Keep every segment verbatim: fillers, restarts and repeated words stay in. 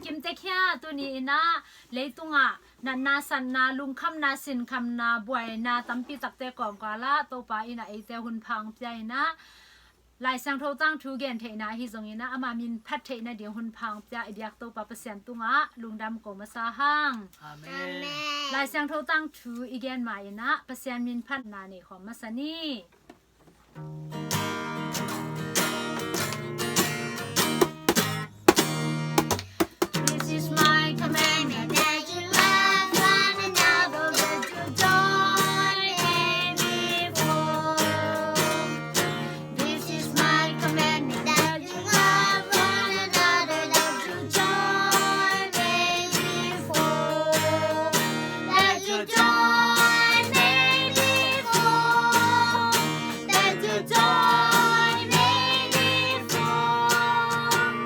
Kimtek hia, tuni in ah leitungah natna satna, lungkhamna, sinkhamna, buaina tampi takte kawmkal ah Topa in ah eite hun pha hong pia in ah, Lai Siangtho tangthu gen theihna ahi zongin ah ama min phat theihna ding hun pha hong pia i biak Topa Pasian tungah lungdam ko masa hang. Amen. Amen. Lai Siangtho tangthu i gen ma in ah Pasian min phatna nei khawm masa ni. This is my commandment, that you love one another, that you join every fold. This is my commandment, that you love one another, that you join every fold. That you join every fold. That you join every fold.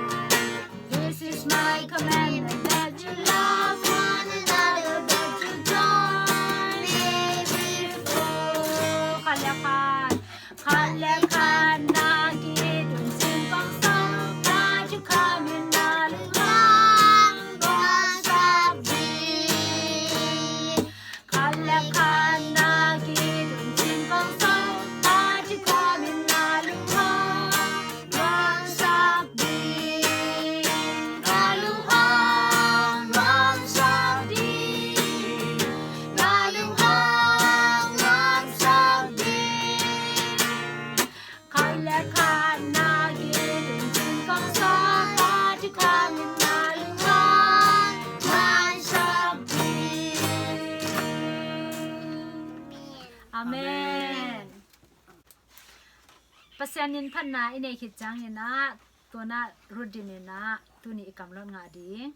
This is my commandment, that you love one another, that you join every fold. Khat le khat, khat le khat na ki-it un, sin kong sawm, that you come in, na lungdam kong sak ding. Khat le khat na ki-it un, sin kong sawm, that you come in, na lungdam kong sak ding. Na lungdam kong sak ding. Na lungdam kong sak ding. Khat le khat na ki-it un, sin kong sawm, that you come in, na lungdam kong sak ding. Amen. Amen. Pasian min phatna i neih khit ciangin ah, tu-in ah Ruth dim in ah tuni i kamlot ngah ding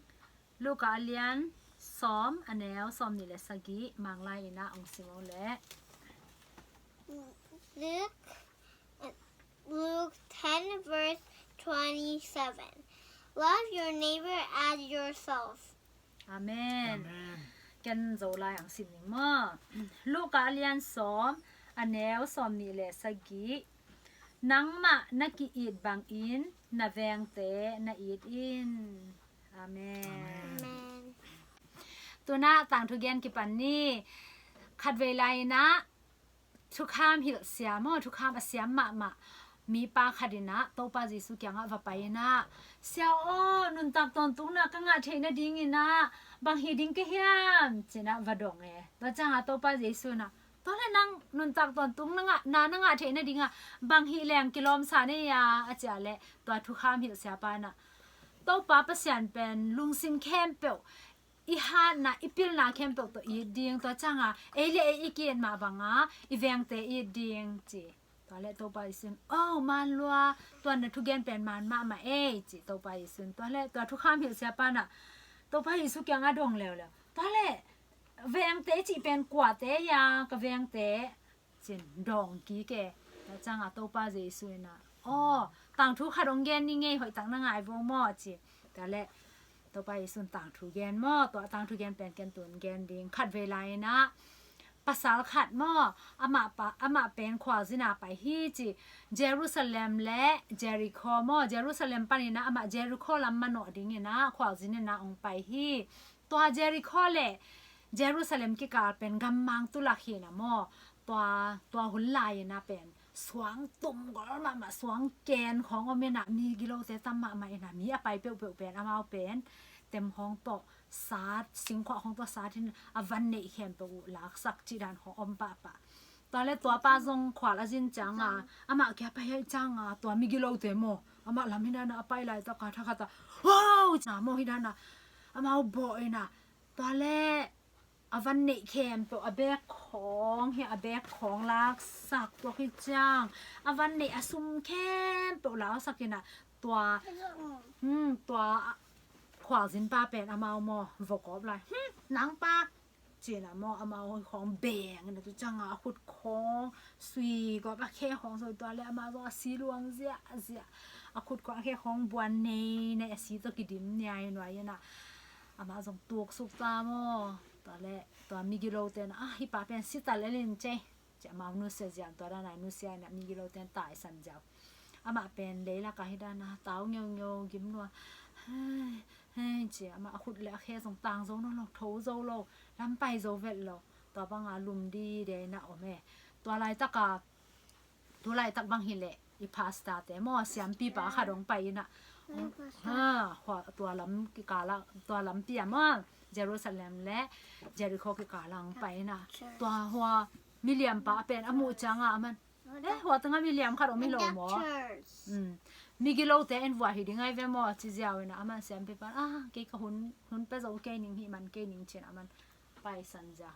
Luka a lian sawm, a neu sawmnih le sagih, Manglai in ah hong sim o leh. Luke, Luke ten, verse twenty-seven. Love your neighbor as yourself. Amen. Amen. Ken Zolai hong sim ning maw. Luka a lian sawm, a neu sawmnih le sagih. Nangmah na ki-it bangin na vengte na it in. Amen. Amen. Tu-in ah tangthu gen kipan ni. Khatvei lai-in ah thukham hilh sia maw, thukham a siam mahmah mipa khat in ah Topa Jesu kiangah va pai in ah, "Sia aw, nuntak tawntungna ka ngah theih nadingin ah bang hih ding ka hiam?" ci-in ah va dong e. Tua ciangah Topa Jesu in ah, "Tua leh nang nuntak tawntung na ngah, na, na ngah theih nadingah bang hih leng kilawmsa na hia?" a cih leh, tua thukham hilh siapa in ah, "Topa Pasian pen lungsim khempeuh, i hatna, i pilna khempeuh tawh it ding, tua ciangah ei le ei i ki-it mah bangah i vengte it ding," ci. Tua leh Topa Jesu in, "Oh, man lua, tua na thugen pen man mahmah ei," ci Topa Jesu in. Tua leh tua thukham hilh siapa in ah Topa Jesu kiangah dong leuleu. "Tua leh vengte cih pen kuate hia, ka vengte?" ci-in dong kik e. Tua ciangah Topa Jesu in ah, "Aw, tangthu khat hong gen ning ei, hoihtak na ngai vo maw?" ci. Tua leh Topa Jesu in tangthu gen maw, tua tangthu gen pen ken tu-in gen ding. Khatvei lai-in ah pasal khat maw, amah pa, amah pen khualzin a pai hi ci. Jerusalem le Jericho maw, Jerusalem panin ah amah Jericho lam manawh dingin ah khualzin in ah hong pai hi. Tua Jericho le Jerusalem kikal pen gammang tulak hi in ah maw. Tua, tua hun lai-in ah pen suang tum gol mahmah, suang ken khawng om in ah, migilote tam mahmah in ah, mi a pai peuhpeuh pen amau pen tem khawng tawh sat, singkhuah khawng tawh sat in a van neih khempeuh uh laksak cih dan khawng om pahpah. Tua leh tuapa zong khual a zin ciangah, amah kia pai ahih ciangah, tua migilote maw, amah lam hi in ah a pai laitak a thakhat ah, "Wow!" ci-in ah maw, hi in ah amau bawh in ah, tua leh a van neih khempeuh, a bag khawng hi, a bag khawng laksak tuak hi ciang, a van neih a sum khempeuh laksak in ah, tua, hmm, tua khualzinpa pen amau maw, vokawp lai. "Hmm, nangpa," ci-in ah maw, amau khawng beng in ah, tu ciangah a khut khawng sui gawp, a khe khawng sui, tua leh amah zong a si luang ziahziah, a khut khawng, a khe khawng buan neinei, a si tawh kidim niainuai in ah, amah zong tuksuk ta maw. Tua leh tua migilote in ah, "Ah, hih pa pen si ta lel in cei," ci amau nusia ziau, tua dan a nusia in ah migilote in taisan ziau. Amah pen leilak ah hi dan a tau ngeungeu, gim lua, "Hai, Hei ci, amah a khut le a khe zong tang zo nawn lo, tho zo lo, lam pai zo vet lo. Tua banga lum dide in a om e. Tua laitaka, tu laitak bang hileh i pastor te maw, siampipa khat hong pai in a, ha, tua lam kikala, tua lampi a maw, Jerusalem le Jericho kikala hong pai in a, tua hua miliampa pen a muh cianga aman, eh, hua tanga miliam khat om hi lo maw? Migilote en vua hi ding ai ve maw, ci ziau in a, aman siampipa in, ah, kei ka hun, hun pe zo kei ning, hih man kei ning, ci in aman paisan zia.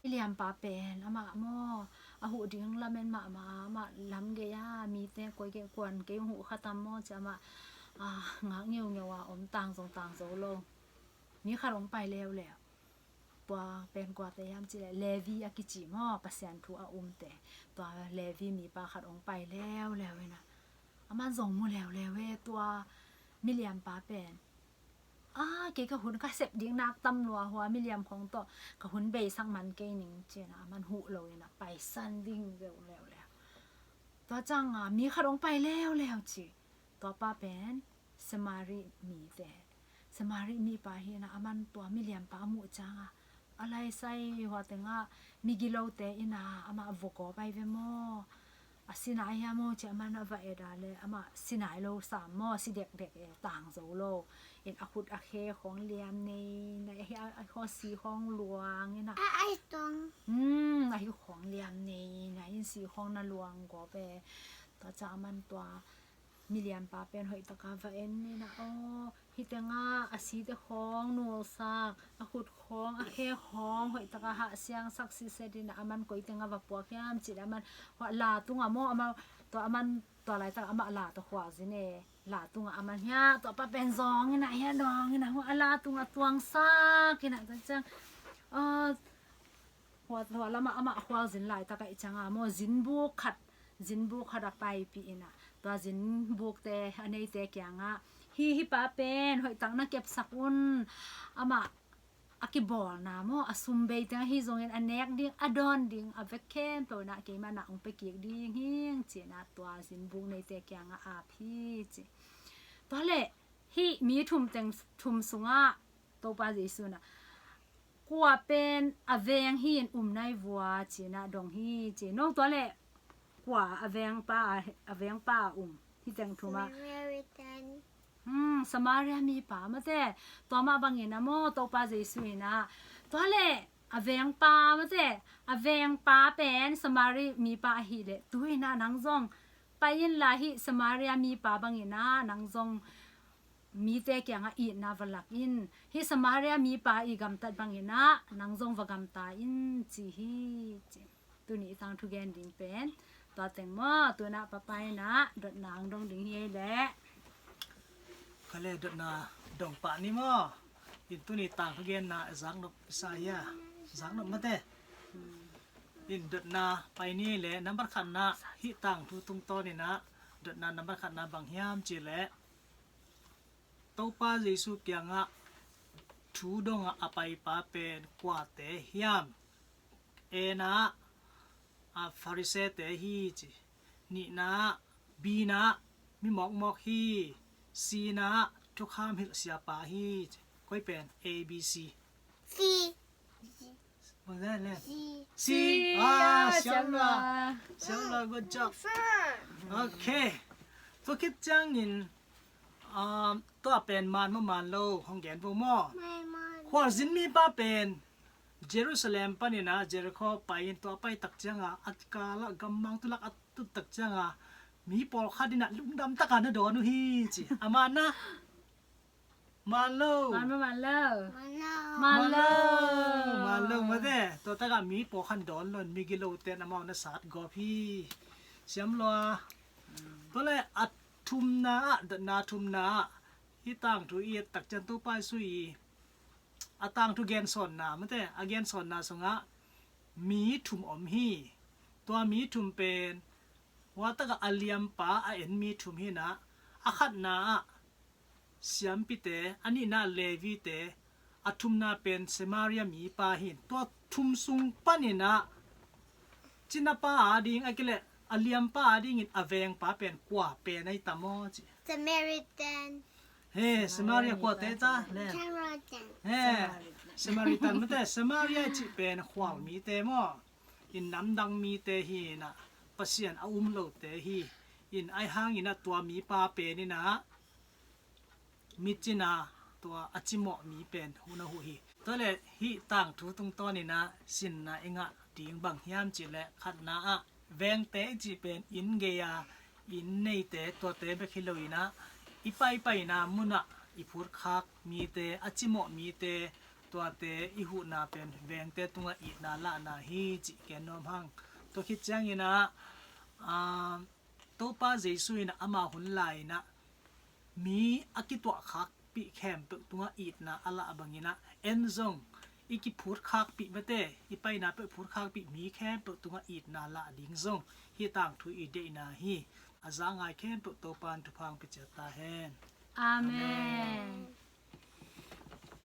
Miliampa pen amah maw, a huh ding lamen mahmah, amah lam gei a, mite koi gei kuan kei hong huh kha tam maw, ci amah, ah, ngak ngeungeu a om, tang zong tang zo lo. Mi khat hong pai leuleu. Tua pen kuate hiam cileh Levi a kici maw, Pasian thu a umte. Tua Levi mipa khat hong pai leuleu in a, aman zong mu leuleu e, tua miliampa pen, ah, kei ka hun ka sep ding nak tam lua, hua miliam khong tawh ka hun beisak man kei ning, ci in a aman huh lo in a paisan ding leuleu. Tua cianga mi khat hong pai leuleu ci. Tua pa pen Samari mite, Samari mipa hi in a, aman tua miliampa a muh cianga, a laisai hua tengah migilote in a amah vua gawp ai ve maw? A si nai hiam maw, ci aman a va et a le, amah si nai lo sam maw, si dekdek e, tang zo lo. In a khut a khe khawng liam nei nai, a hi a, a hi khawng si khawng luang in a. A, a hi tong. Hmm, a hi khawng liam nei nai, in si khawng na luang gawp e. Tua ciang aman tua miliampa pen hoihtaka va en in a, aw, hih tengah a site khawng nulsak, a khut khawng, a khe khawng hoihtaka hahsiangsak siset in a, aman koi tengah va puak hiam cih leh aman hua la tungah maw, amah tua aman tua laitak amah la tawh khualzin e, la tungah aman hiah tua pa pen zawng in a, hiah dawng in a, hua a la tungah tuangsak in a, tua ciang, aw, hua, hua lamah amah khualzin laitak ahih cianga maw, zinbuk khat, zinbuk khat a paipih in a, tua zinbukte a neite kiangah, hih, hih pa pen hoihtak na kepsak un, amah a kibawlna maw, a sum bei teng ahi zongin a nek ding, a dawn ding, a vek khempeuh in a keimah na hong pia kik ding hing, ci in a tua zinbuk neite kiangah ap hi ci. Tua leh hih mi thum teng, thum sungah Topa Jesu in a, kua pen a veng hi in um nai vua, ci in a dong hi ci. Nong tua leh kua a vengpa, a vengpa a um hih teng thumah? Samaritan. Hmm, Samaria mipa mate. Tua mah bangin a maw, Topa Jesu in a, tua leh a vengpa mate, a vengpa pen Samari mipa ahih leh, tu in a nang zong pai inla hih Samaria mipa bangin a nang zong mite kiangah itna va lak in, hih Samaria mipa i gamtat bangin a nang zong va gamta in, ci hi ci. Tuni i tangthu gen ding pen tua teng maw, tu in a papa in a dotna hong dong ding hi ei leh. Kha leh dotna dong pah ni maw. In tuni tangthu genna zaknop i sa hia? Zaknop mate. In dotna pai ni ei leh, nambat khatna, hih tangthu tungtawn in a dotna nambat khatna bang hiam cih leh, Topa Jesu kiangah thu dongah a paipa pen kuate hiam? A-na, a, Farisee-te hi ci. Nihna, B-na, mi mawkmawk hi. C-na, thukham hilh siapa hi ci. Koi pen? A, B, C. C. C. C. Ah, siam lua. Siam lua, good job. Okay. Tua khit ciangin, um, tua pen man maw man lo, hong gen vo maw? Man, man. Khualzin mipa pen Jerusalem panin a Jericho pai in, tua pai tak cianga a kikala gammang tulak a tut tak cianga mi pawlkhat in a lungdam taka na dawn uh hi ci. A man na? Man lo. Man maw man lo? Man lo. Man lo. Man lo. Man lo mate. Tua takah mi pawlkhat dawn lo in, migilote in amau na sat gawp hi. Siam lua. Tua leh a thumna ah, dotna thumna ah, hih tangthu i et tak ciang Topa Jesu i a tangthu gensawnna mate, a gensawnna sungah mi thum om hi. Tua mi thum pen hua takah a liampa a en mi thum hi in a, a khatna ah siampite, a nihna Levite, a thumna pen Samaria mipa hi in. Tua thum sung panin a cinapa ading, a kileh a liampa adingin a vengpa pen kua pen ahi tam aw ci? Samaritan. He, Samaria khuate ta le. Samaritan. He, Samaritan mate, Samaria i cih pen khual mite maw? In namdang mite hi inah, Pasian a um lote hi. In ahi hang inah tua mipa pen inah, micina tua a cimawh mi pen hun a huh hi. Tua le hih tangthu tungtawn inah sinna i ngah ding bang hiam cih le khatna ah vengte i cih pen inn gei-a inn neite tuate bek hi lo inah i paipaina munah i phutkhak mite, a cimawh mite, tuate i huhna pen vengte tungah itna lahna hi cih ken nuam hang. Tua khit ciang inah, ah, Topa Jesu inah ama hun lai inah mi a kituahkhakpih khempeuh tungah itna a lah bang inah en zong i kiphutkhakpih mate, i paina peuh phutkhakpih mi khempeuh tungah itna lah ding zong hih tangthu i deihna hi. A za ngai khempeuh Topa in thupha hong pia ciat ta hen. Amen.